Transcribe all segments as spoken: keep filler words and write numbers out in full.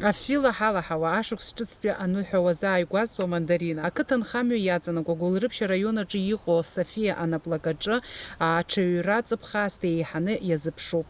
Афҩы лаҳалаҳауа, ашықәс ҿыцтәи аныҳәа уазааигәазтәу амандарин, ақыҭанхамҩа иаҵанакуа Гәылрыԥшь араион аҿы иҟоу Софиа анаплакаҿы аҽаҩра ҵыԥхаасҭа еиҳаны иазыԥшуп.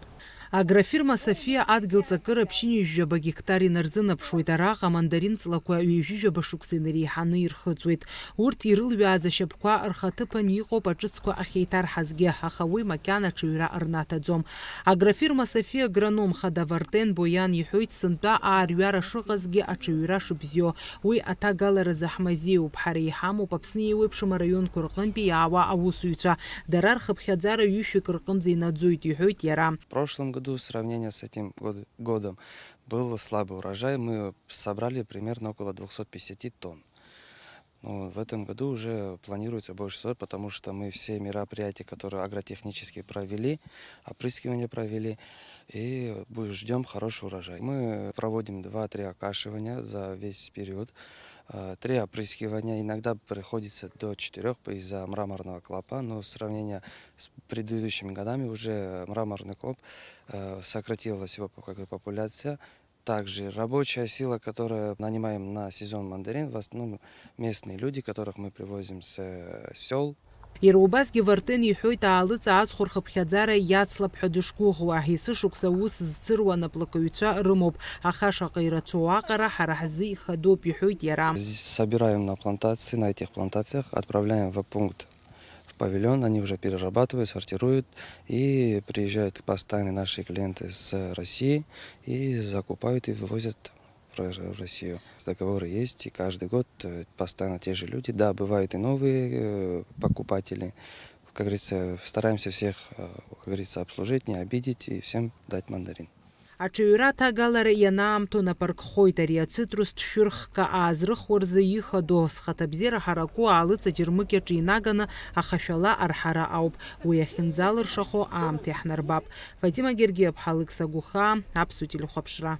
Агрофирма Софиа адгьыл ҵакыра ԥшьынҩажәаба гектар инарзынаԥшуеит, араҟа амандарин ҵлақәа ҩажәижәаба шықәса инареиҳаны ирхыҵуеит. Урҭ ирылҩааз ашьапқәа рхаҭыԥан иҟоуп аҿыцқәа ахьеиҭарҳазгьы, аха уи макьана аҽаҩра рнаҭаӡом. Агрофирма Софиа агроном хада Вартен Боиан иҳәоит, сынтәа аарҩара шыҟазгьы аҽаҩра шыбзиоу. Уи аҭагаларазы ҳмазеиуп, ҳара иҳамоуп Аԥсны еиуеиԥшым араионқәа рҟынтәи иаауа аусуҩцәа. Дара рхыԥхьаӡара ҩышәҩык рҟынӡа инаӡоит, иҳәоит иара. В прошлом году сравнение с этим год- годом был слабый урожай. Мы собрали примерно около двухсот пятидесяти тонн. Но в этом году уже планируется больше всего, потому что мы все мероприятия, которые агротехнические провели, опрыскивание провели, и ждем хороший урожай. Мы проводим два-три окашивания за весь период, э, три опрыскивания, иногда приходится до четырех из-за мраморного клопа, но сравнение с предыдущими годами уже мраморный клоп, э, сократилась его, как бы, популяция. Также рабочая сила, которую нанимаем на сезон мандарин, в основном местные люди, которых мы привозим с э, сел. Иара убасгьы Вартен иҳәоит, аалыҵ аазхәа рхыԥхьаӡара иацлап ҳәа дышгәыӷуа. Есышықәса аус зцыруа анаплакаҩцәа рымоуп, аха шаҟа ирацәоу аҟара ҳара ҳзы ихадоуп, иҳәоит иара. Собираем на плантации, на этих плантациях, отправляем в пункт, в павильон, они уже перерабатывают, сортируют, и приезжают постоянно наши клиенты с России и закупают и вывозят в Ро- в Россию. Договоры есть, и каждый год э, постоянно те же люди. Да, бывают и новые э, покупатели. Как говорится, стараемся всех, э, как говорится, обслужить, не обидеть и всем дать мандарин. Аҽаҩра аҭагалара ианаамҭоу напаркхоит, ари ацитрустә шәырхка аазрыхуа рзы ихадоу, зхаҭабзиара ҳараку аалыҵ аџьармыкьаҿ инаганы ахашәала арҳара ауп. Уи ахьынӡалыршахо аамҭа иаҳнарбап. Фатима Гергиаԥҳа, Алықьса Гәыхаа, Аԥсуа телехәаԥшра.